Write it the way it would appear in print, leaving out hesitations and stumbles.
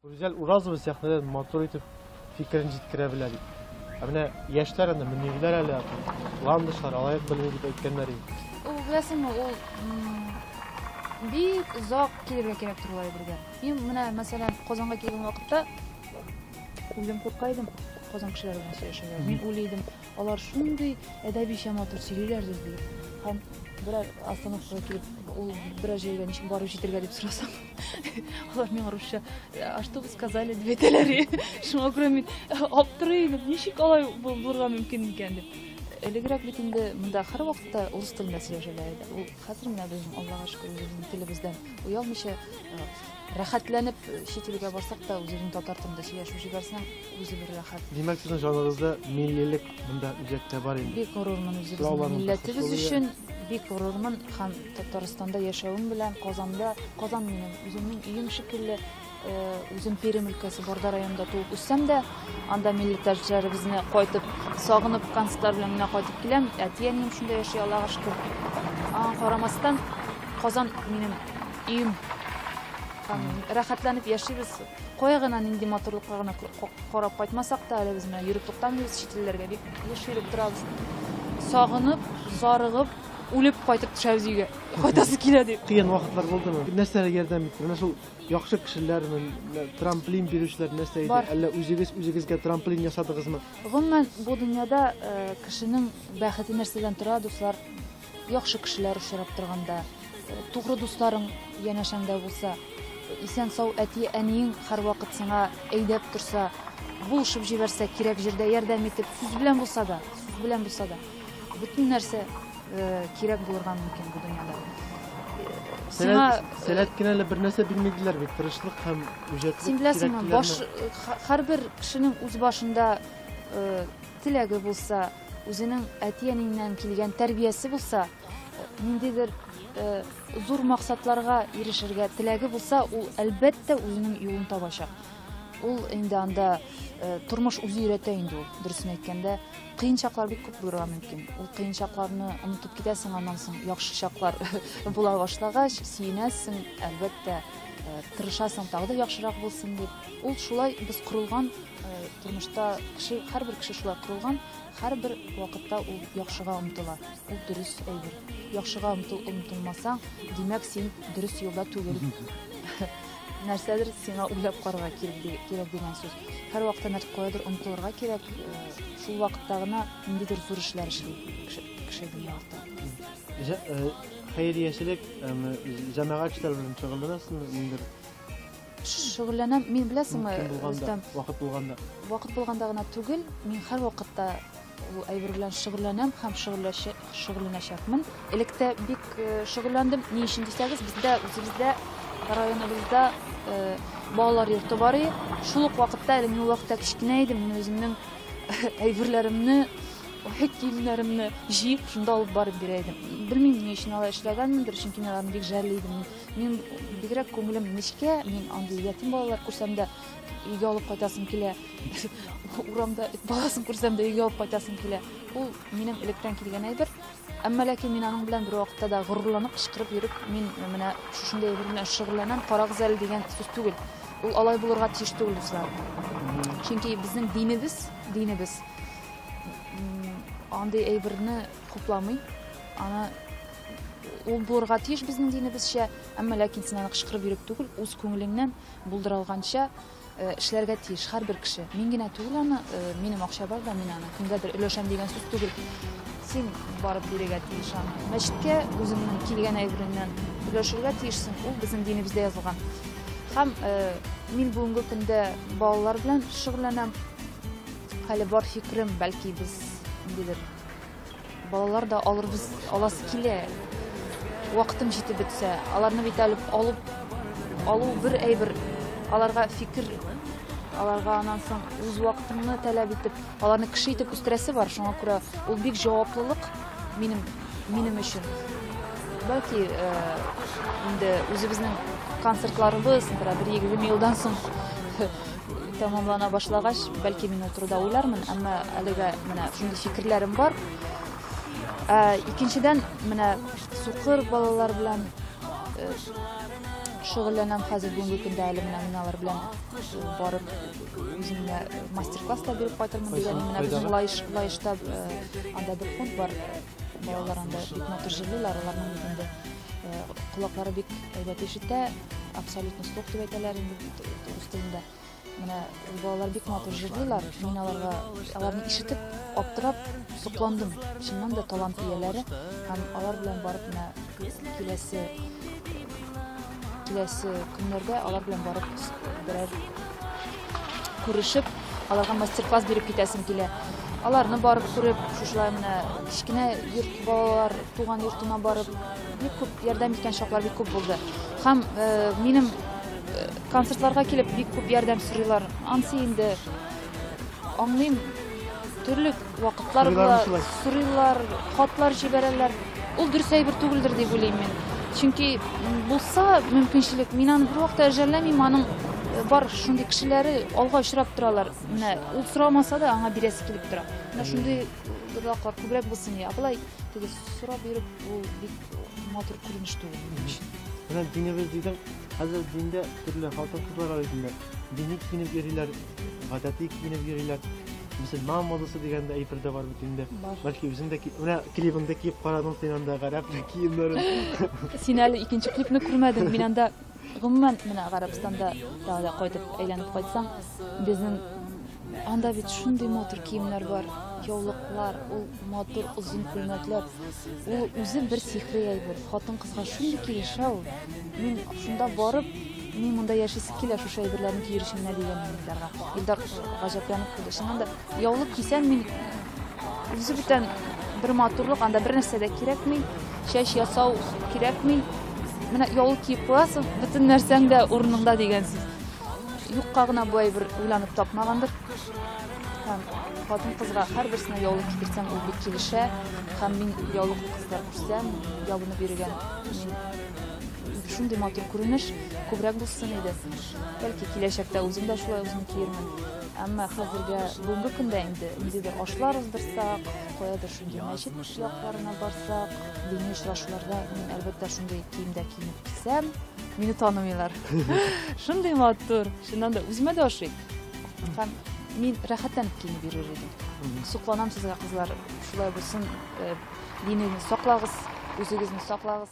Гүзәл Уразова сәхнәдән матур итеп фикерен җиткерә белә дип. Ә менә яшьләр анда Мөнирләр әле, Ландышлар алай ук белми дип әйткәннәр иде. Ул беләсеңме, ул бик озак килергә кирәк тору бергә. Мин менә, мәсәлән, Казанга килгән вакытта үлем курка идем Казан кешеләре белән сөйләшергә. Мин уйлый идем, алар шундый әдәбичә матур сөйлиләр дип. Һәм берәр остановкага килеп, ул берәр җиргә ничек барып җитәргә дип сорасам, алар миңа русча, а что вы сказали дип әйтәләр. Шуңа күрә мин аптырый идем, ничек алай булырга мөмкин икән дип. Элегрәк бит инде монда һәрвакытта урыс телендә сөйләшәләр иде. Ул хәзер менә безнең, Аллага шөкер, үзебезнең телебездән оялмыйча, рәхәтләнеп чит илгә барсак та, үзебезнең татар телендә сөйләшеп җибәрсәң, үзе бер рәхәт. Димәк, сезнең җаныгызда миллилек монда үзәктә бар инде. Бик горурмын үзебезнең милләтебез өчен, бик горурмын һәм Татарстанда яшәвем белән, Казанда, Казан минем үземнең өем шикелле, үзем Пермь өлкәсе Барда районында туып үссәм дә, анда милләттәшләребезне кайтып, сагынып концертлар белән генә кайтып киләм. Әти-әнием шунда яши, Аллага шөкер. Аңа карамастан, Казан минем өем. Һәм рәхәтләнеп яшибез. Кая гына нинди матурлыкка гына карап кайтмасак та, әле без менә йөреп туктамыйбыз, чит илләргә бик еш йөреп торабыз. Сагынып, зарыгып, үлеп кайтып төшәбез өйгә. Кайтасы килә дип. Кыен вакытлар булдымы? Нәрсәләр ярдәм итте? Менә шул яхшы кешеләрме, трамплин бирүчеләр нәрсә иде? Әллә үзегез үзегезгә трамплин ясадыгызмы? Гомумән, бу дөньяда кешенең бәхете нәрсәдән тора, дуслар? Яхшы кешеләр очрап торганда, тугры дусларың янәшәңдә булса, исән-сау әти-әниең һәрвакыт сиңа әйдәп торса, булышып җибәрсә, кирәк җирдә ярдәм итеп, сүз белән булса да, сүз белән булса да, бөтен нәрсә кирәк булырга мөмкин бу дөньяда. Сиңа сәләт кенә әле бер нәрсә бирми диләр бит, тырышлык һәм үҗәтлек. Син беләсеңме, баш һәрбер кешенең үз башында теләге булса, үзенең әти-әниеннән килгән тәрбиясе булса, ниндидер зур максатларга ирешергә теләге булса, ул әлбәттә үзенең юлын табачак. Ул инде анда тормыш үзе өйрәтә инде ул, дөресен әйткәндә, кыен чаклар бик күп булырга мөмкин. Ул кыен чакларны онытып китәсең, аннан соң яхшы чаклар була башлагач, сөенәсең, әлбәттә, тырышасың тагы да яхшырак булсын дип. Ул шулай без корылган тормышта кеше, һәрбер кеше шулай корылган, һәрбер вакытта ул яхшыга омтыла. Ул дөрес әйбер. Яхшыга омтылмасаң, димәк, син дөрес юлда түгел. Нәрсәдер сиңа уйлап карарга кирәк дигән сүз. Һәр вакытта нәрсә каядыр омтылырга кирәк, шул вакытта гына ниндидер зур эшләр эшли кеше дөньялыкта. Хәйриячелек, җәмәгать эшләре белән шөгыльләнәсеңме? Ниндидер Шөгыльләнәм. Мин беләсеңме, Рөстәм, вакыт булганда. Вакыт булганда гына түгел, мин һәрвакытта ул әйбер белән шөгыльләнәм һәм шөгыльләнәчәкмен. Элек тә бик шөгыльләндем. Ни өчен дисәгез, бездә үзебездә районыбызда балалар йорты бар иде. Шул ук вакытта әле мин ул вакытта кечкенә идем, мин үземнең әйберләремне, аяк киемнәремне җыеп, шунда алып барып бирә идем. Белмим, ни өчен алай эшләгәнмендер, чөнки мин аларны бик жәлли идем. Мин бигрәк күңелем нечкә, мин андый ятим балалар күрсәм дә өйгә алып кайтасым килә. Урамда эт баласын күрсәм дә өйгә алып кайтасым килә. Ул минем электән килгән әйбер. Әмма ләкин мин аның белән бер вакытта да горурланып, кычкырып йөреп, мин менә шушындый әйбер белән шөгыльләнәм, карагыз әле дигән сүз түгел. Ул алай булырга тиеш түгел, дуслар. Чөнки безнең динебез, динебез андый әйберне хупламый. Аны ул булырга тиеш безнең динебезчә, әмма ләкин син аны кычкырып йөреп түгел, үз күңелеңнән булдыра алганча эшләргә тиеш һәрбер кеше. Мин генә түгел аны, минем акча бар да, мин аны кемгәдер өләшәм дигән сүз түгел. Син барып бирергә тиеш аны. Мәчеткә үзеңнең килгән әйбереңнән өләшергә тиешсең, ул безнең динебездә язылган. Һәм мин бүгенге көндә балалар белән шөгыльләнәм. Әле бар фикерем, бәлки без ниндидер балалар да алырбыз, аласы килә. Вакытым җитеп бетсә, аларны бит әле алып алу бер әйбер, аларга фикер, аларга аннан соң үз вакытыңны таләп итеп, аларны кеше итеп үстерәсе бар. Шуңа күрә ул бик җаваплылык минем өчен. Бәлки, инде үзебезнең концертларыбыз бер 20 елдан соң тәмамлана башлагач, бәлки мин ул турыда уйлармын, әмма әлегә менә шундый фикерләрем бар. Икенчедән, менә сукыр балалар белән шөгыльләнәм хәзер бүгенге көндә әле менә мин алар белән барып үземне мастер-класс та биреп кайтырмын дигән. Менә безнең Лаешта анда бер фонд бар. Балалар анда бик матур җырлыйлар, аларның бит инде колаклары бик әйбәт ишетә, абсолютно слух дип әйтәләр инде рус телендә. Менә балалар бик матур җырлыйлар. Мин аларга аларны ишетеп, аптырап, сокландым. Чыннан да талант ияләре һәм алар белән барып менә киләсе көннәрдә алар белән барып берәр күрешеп, аларга мастер-класс биреп китәсем килә. Аларны барып күреп, шушылай менә кечкенә йорт балалар туган йортына барып, бик күп ярдәм иткән чаклар бик күп булды. Һәм минем концертларга килеп бик күп ярдәм сорыйлар. Ансы инде аңлыйм, төрле вакытлар була, сорыйлар, хатлар җибәрәләр. Ул дөрес әйбер түгелдер дип уйлыйм мин. Чөнки булса мөмкинчелек, мин аны бер вакытта жәлләмим, аның бар шундый кешеләре алга очрап торалар. Менә ул сорамаса да аңа бирәсе килеп тора. Менә шундый ракар күбрәк булсын я. Болай теге сорап йөреп, ул бик матур күренеш түгел минем өчен. Менә динебез дидең, хәзер диндә төрле хатын-кызлар бар инде. Дини киенеп йөриләр, гадәти киенеп йөриләр. Мөселман модасы дигән дә әйбер дә бар бит инде. Бәлки үзең дә менә клибыңда киеп карадың син анда гарәп киемнәрен. Син әле икенче клипны күрмәдең. Мин анда гомумән менә Гарәбстанда тагы да кайтып әйләнеп кайтсаң, безнең анда бит шундый матур киемнәр бар, яулыклар, ул матур озын күлмәкләр. Ул үзе бер сихри әйбер. Хатын-кызга шундый килешә ул. Мин шунда барып, мин монда яшисе килә шушы әйберләрне киер өчен генә дигән Илдарга. Илдар гаҗәпләнеп куйды. Чыннан да яулык кисәм мин үзе бүтән бер матурлык, анда бер нәрсә дә кирәкми, чәч ясау кирәкми. Менә яулык киеп куясың, бөтен нәрсәң дә урыныңда дигән сүз. Юкка гына бу әйбер уйланып тапмагандыр. Һәм хатын-кызга һәрберсенә яулык кидерсәң, ул бик килешә. Һәм мин яулыклы кызлар күрсәм, ябынып йөргән, мин шундый матур күренеш күбрәк булсын иде. Бәлки киләчәктә үзем дә шулай үзем киермен. Әмма хәзергә бүгенге көндә инде ниндидер ашлар уздырсак, каядыр шундый мәчет якларына барсак, дини очрашуларда мин әлбәттә шундый киемдә киенеп китсәм, мине танымыйлар. Шундый матур, чыннан да үземә дә ошый. Һәм мин рәхәтләнеп киенеп йөрер идем. Сокланам сезгә, кызлар, шулай булсын, динегезне саклагыз, үзегезне саклагыз.